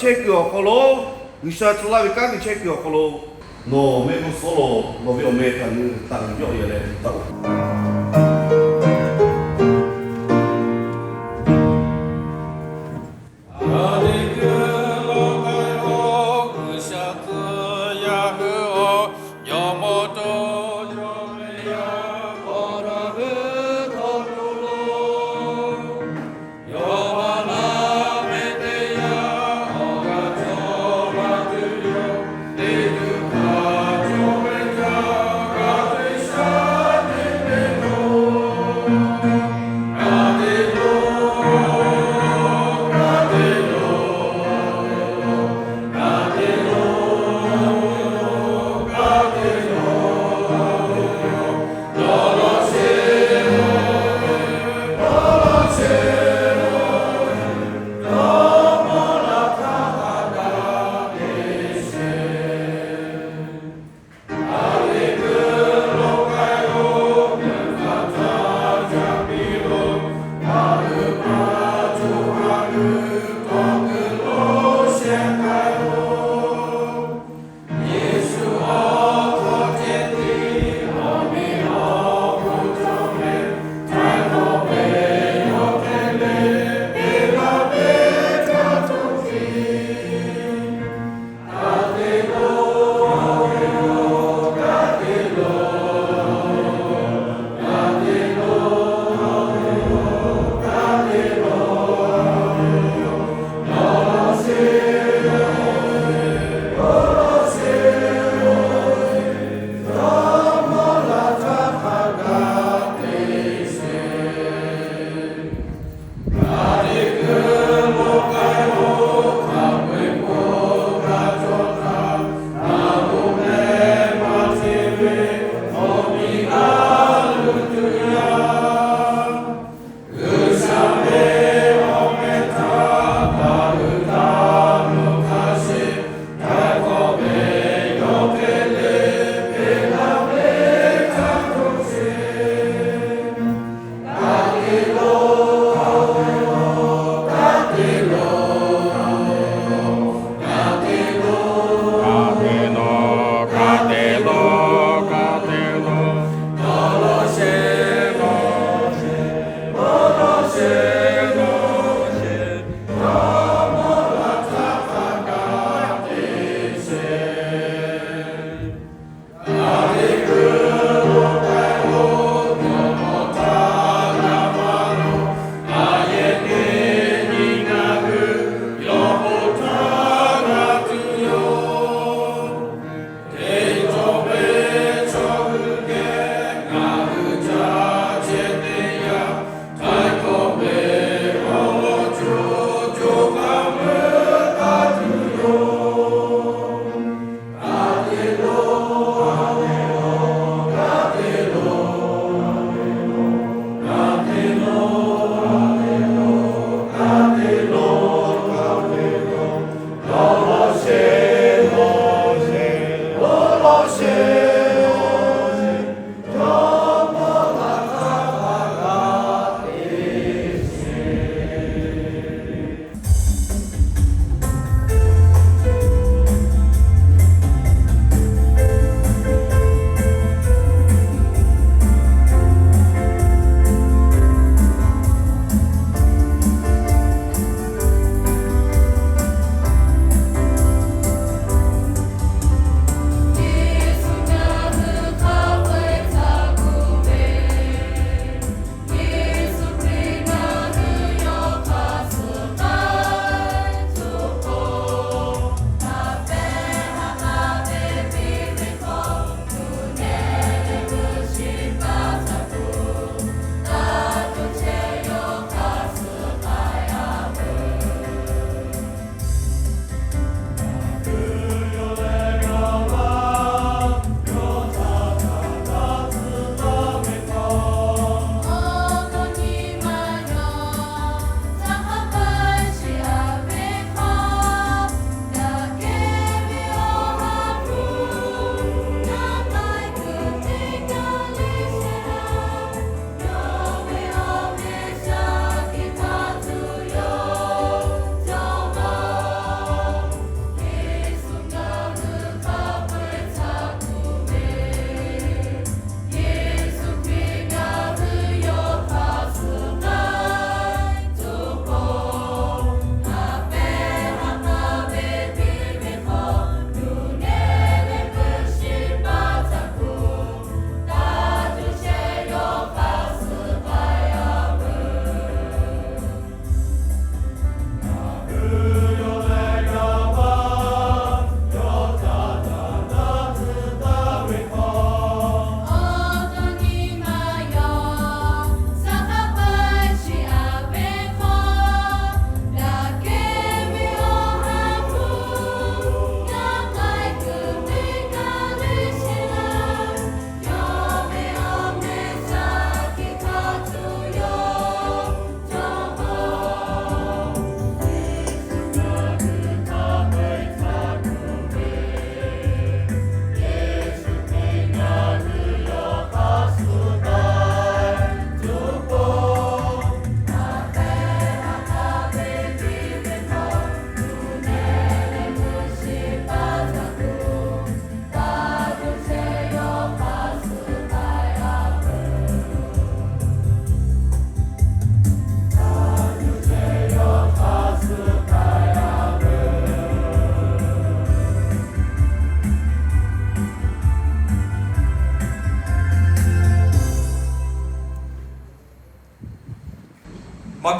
chehˇ kuiˬ awˬ hk'aw lo, G'uiˬsha tcuh laˇ ve kanˉ te chehˇ kuiˬ awˬ hk'aw lo, nawˬ mehˆ g'uˇ suhˉ lo nawˬ ve awˬ meh htaꞈ nyi taˍ yuˬ yawˆ yehˬ leh taˍ-oˬ.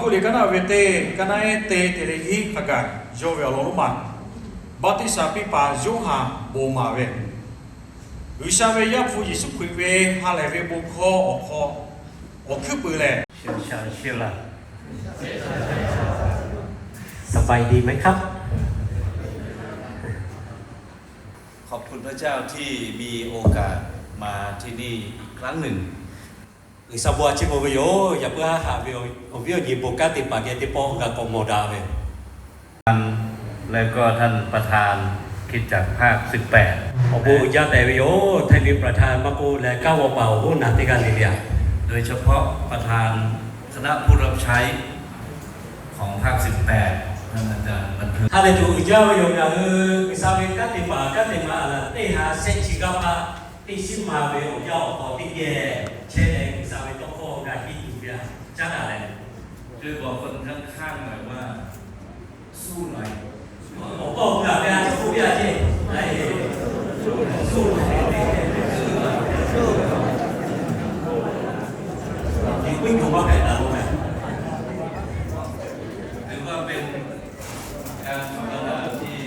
Oˇ liꞈ kaˉ naˆ ve teˇ, kaˉ naˆ ehˉ teˇ, teˇ leh hiˉ hk'a gaˬ yawˇ ve awˬ lawn lonˉ ma, baˆtiˆsaˬ piˇ paˍ Yoˇhanˬ bon maˍ ve, G'uiˬsha ve Yaˇ hpu Yeˍsuˆ Hkriꞈ ve ha lehˬ ve bon hkawˇ awˬ hk'aw awˬ hkuiˉ puiˍ lehˬ, สบายดีไหมครับ ขอบคุณพระเจ้าที่มีโอกาสมาที่นี่อีกครั้งหนึ่ง G'uiˬsha bon a ciˉ mawˬ ve yoˬ. Yaꞈ puiˉ haˆ ve awˬ viˉ awˬ nyi bon kanˉ te paˍ geh teˇ pawˆ g'a k'awꞈ mawˬ daꞈ ve แล้วก็ท่านประธานคริสตจักรภาคสิบแปด Awˬ bon uiˍ jaˇ tehꞈ ve yoˬ. Htaiˇ ve ประธาน maˇ k'oˆ leh kanˉ g'aw paˍ awˬ hoˉ naˬ teˇ g'aˇ le le a, โดยเฉพาะประธานคณะผู้รับใช้ของภาคสิบแปด ท่านอาจารย์บันเทิง Ha lehˬ tuˬ uiˍ jaˇ ve yoˬ. Ngaˬ hui G'uiˬsha ve kanˉ te paˍ kanˉ te ma a laˬ teˇ ha shehˆ chi g'aˇ hpaˇ teˇ shiˉ ma ve awˬ yanˇ awˬ hk'aw teˇ geh chehˇ leh G'uiˬsha ve tawˇ hkawˇ g'a hiˆ tuˬ ve a caˉ daꞈ leh, ช่วยบอกคนข้างๆหน่อยว่า สู้หน่อย Awˬ kawˇ ngaˬ ve a caˇ k'oˆ ve a ceˇ, a, a, ถือว่าเป็นการสัมมนาที่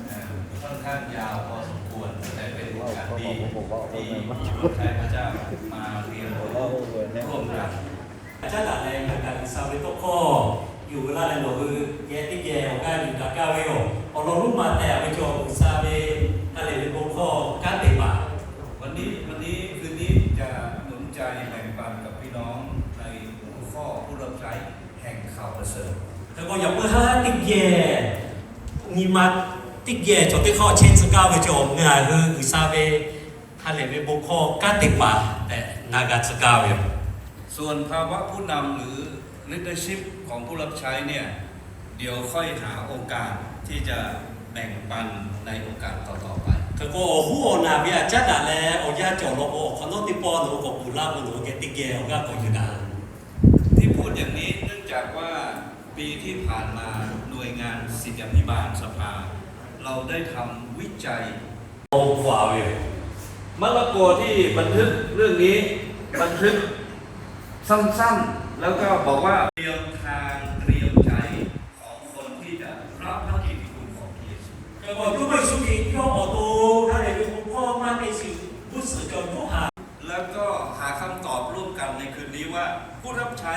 เอ่อ ค่อนข้างยาวพอสมควร แต่เป็นโอกาสดีที่ผู้รับใช้พระเจ้ามาเรียนรู้ร่วมกัน Caˉ daꞈ leh ngaˬ kaꞈ G'uiˬsha ve tawˇ hkawˇ yuˬ laˇ leh nawˬ hui geh teˇ geh awˬ g'aˇ yuˬ daꞈ kaˇ ve yoˬ. Awˬ lawn lonˉ ma tehꞈ a ve chaw G'uiˬsha ve ha lehˬ ve bon hkawˇ kanˉ te paˍ วันนี้ วันนี้คืนนี้จะหนุนใจแบ่งปันกับพี่น้องในหัวข้อผู้รับใช้แห่งข่าวประเสริฐ Hk'e k'o yaꞈ puiˉ haˉ teˇ geh nyi ma teˇ geh cawˬ teˇ hk'aˇ chehˇ tcuh kaˇ ve chaw ngaˬ hui G'uiˬsha ve ha lehˬ ve bon hkawˇ kanˉ te paˍ tehꞈ na g'a tcuh kaˇ ve yoˬ. ส่วนภาวะผู้นำหรือ leadership ของผู้รับใช้เนี่ย เดี๋ยวค่อยหาโอกาสที่จะแบ่งปันในโอกาสต่อๆไป Hk'e k'o awˬ hoˉ awˬ naˬ ve a caˉ daꞈ leh awˬ yanˇ cawˬ law k'o awˬ hk'awꞈ nawˉ teˇ pawˆ nawˬ hui k'awꞈ kuˬ laˇ k'o nawˬ hui geh teˇ geh awˬ g'aˇ k'awꞈ yuˬ daꞈ ที่พูดอย่างนี้เนื่องจากว่าปีที่ผ่านมาหน่วยงานศิษยาภิบาลสภา เราได้ทำวิจัย Awˬ hk'aw a ve yoˬ. มะระโกที่บันทึกเรื่องนี้ บันทึกสั้นๆ แล้วก็บอกว่า เตรียมทางเตรียมใจของคนที่จะรับพระกิตติคุณของพระเยซู Hk'e k'o Jawˇmawˇ Yeˍsuˆ Hkriꞈ yawˇ awˬ to ha lehˬ ve bon hkawˇ maˇ te shiˍ g'uˇ suhˍ cawˬ Yoˇhanˬ แล้วก็หาคำตอบร่วมกันในคืนนี้ว่าผู้รับใช้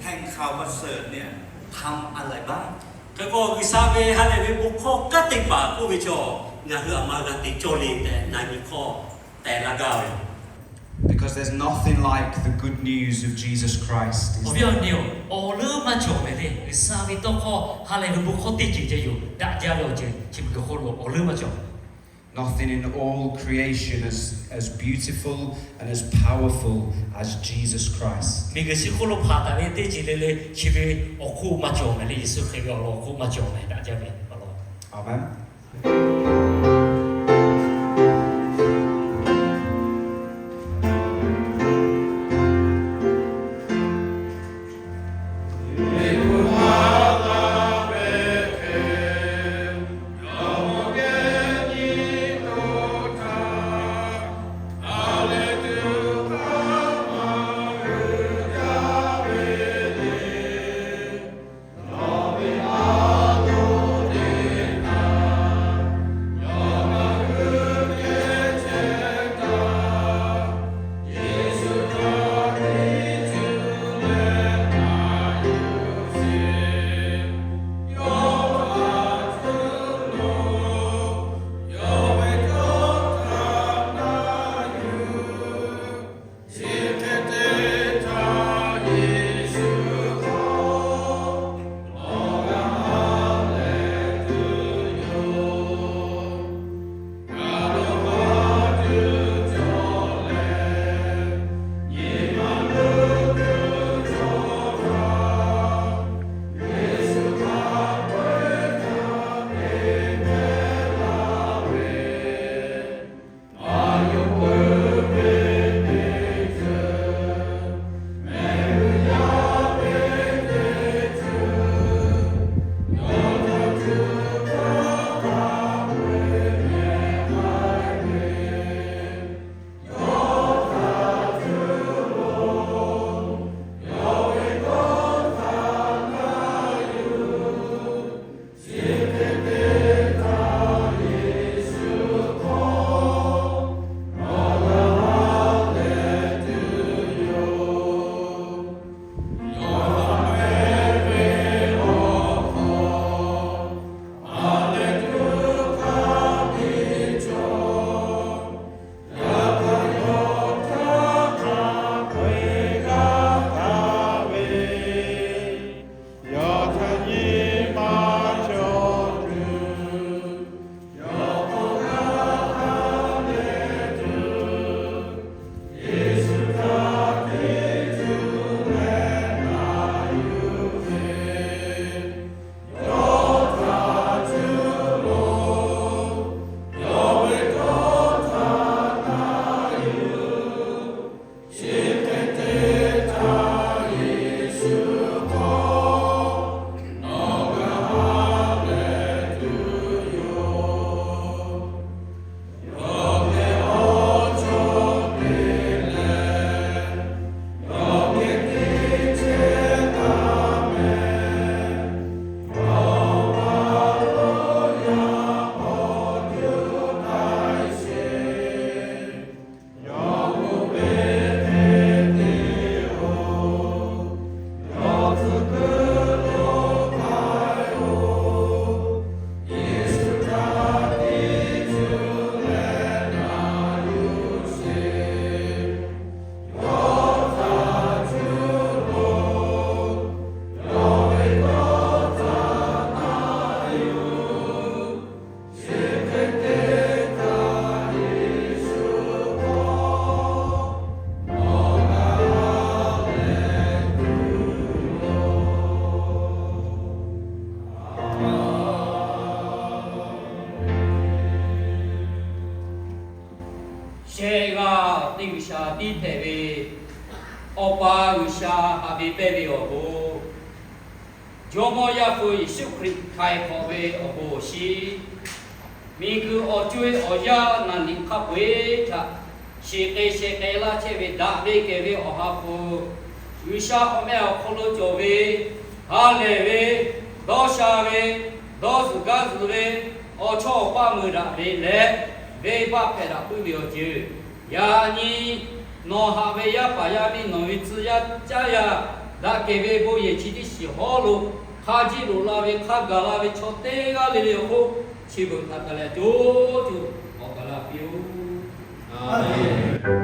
แห่งข่าวประเสริฐเนี่ยทำอะไรบ้าง Hk'e k'o G'uiˬsha ve ha lehˬ ve bon hkawˇ kanˉ te paˍ k'oˆ ve chaw ngaˬ hui a ma g'a te cawˇ le tehꞈ na nyi hkawˇ tehꞈ laˇ gaˇ ve yoˬ. Because there's nothing like the good news of Jesus Christ, is there? Awˬ viˉ awˬ nyi-oˬ, awˬ leuˉ maˇ cawˬ mehˍ le. G'uiˬsha ve tawˇ hkawˇ ha lehˬ ve bon hkawˇ teˇ ceuˬ ceh yoˬ. Daꞈ jaˇ ve awˬ ceuˬ chi beuꞈ hk'oˆ lo awˬ leuˉ maˇ cawˬ. Nothing in all creation is as beautiful and as powerful as Jesus Christ. Miˬguiˬ chi hk'oˆ lo hpanˍ taˍ ve teˇ ceuˬ le le chi ve awˬ hk'oˆ maˇ cawˬ mehˍ le. Yeˍsuˆ Hkriꞈ ve awˬ lawn awˬ hk'oˆ maˇ cawˬ mehˍ. Daꞈ jaˇ ve awˬ lawn. Amen. Shehˆ g'aˇ teˇ G'uiˬsha tiˉ hpehꞈ ve Awˬ pa G'uiˬsha haꞈ ve pehnˇ ve awˬ bon, Jawˇmawˇ Yaˇ hpu Yeˍsuˆ Hkriꞈ htaiˍ hk'awꞈ ve awˬ bon awˬ shiˍ, miˬguiˬ awˬ co-e awˬ yanˇ naˬ niꞈ hk'a peu-eˬ htaꞈ shiˍ k'ai sheh k'ai laˇ chehˇ ve daꞈ ve kehˬ ve Awˬ ha hpu, G'uiˬsha awˬ meh awˬ hk'aw lo cawˬ ve, ha lehˬ ve, dawˇ sha ve, dawˇ zuhˬ gaˇ zuhˬ ve, awˬ chawˇ awˬ paˇ mui daꞈ ve leh, venˇbaˆ hpehꞈ daꞈ puiˉ ve awˬ ceuˬ, yaꞈ nyi nawˬ haꞈ ve yaˇ paˍ yaˇ miˇ nawˬ ve tcuh yaˇ caˉ yaˇ daꞈ kehˬ ve bon yehˬ chi teˇ shiˍ hawˉ lo hk'a jiˆ loꞈ la ve hk'a gaˬ la ve chaw teˇ g'aˇ le le awˬ hk'oˆ chi beuꞈ htaꞈ taˍ leh co co awˬ kaˬ la piˇ-oˆ. Aˍmenˍ.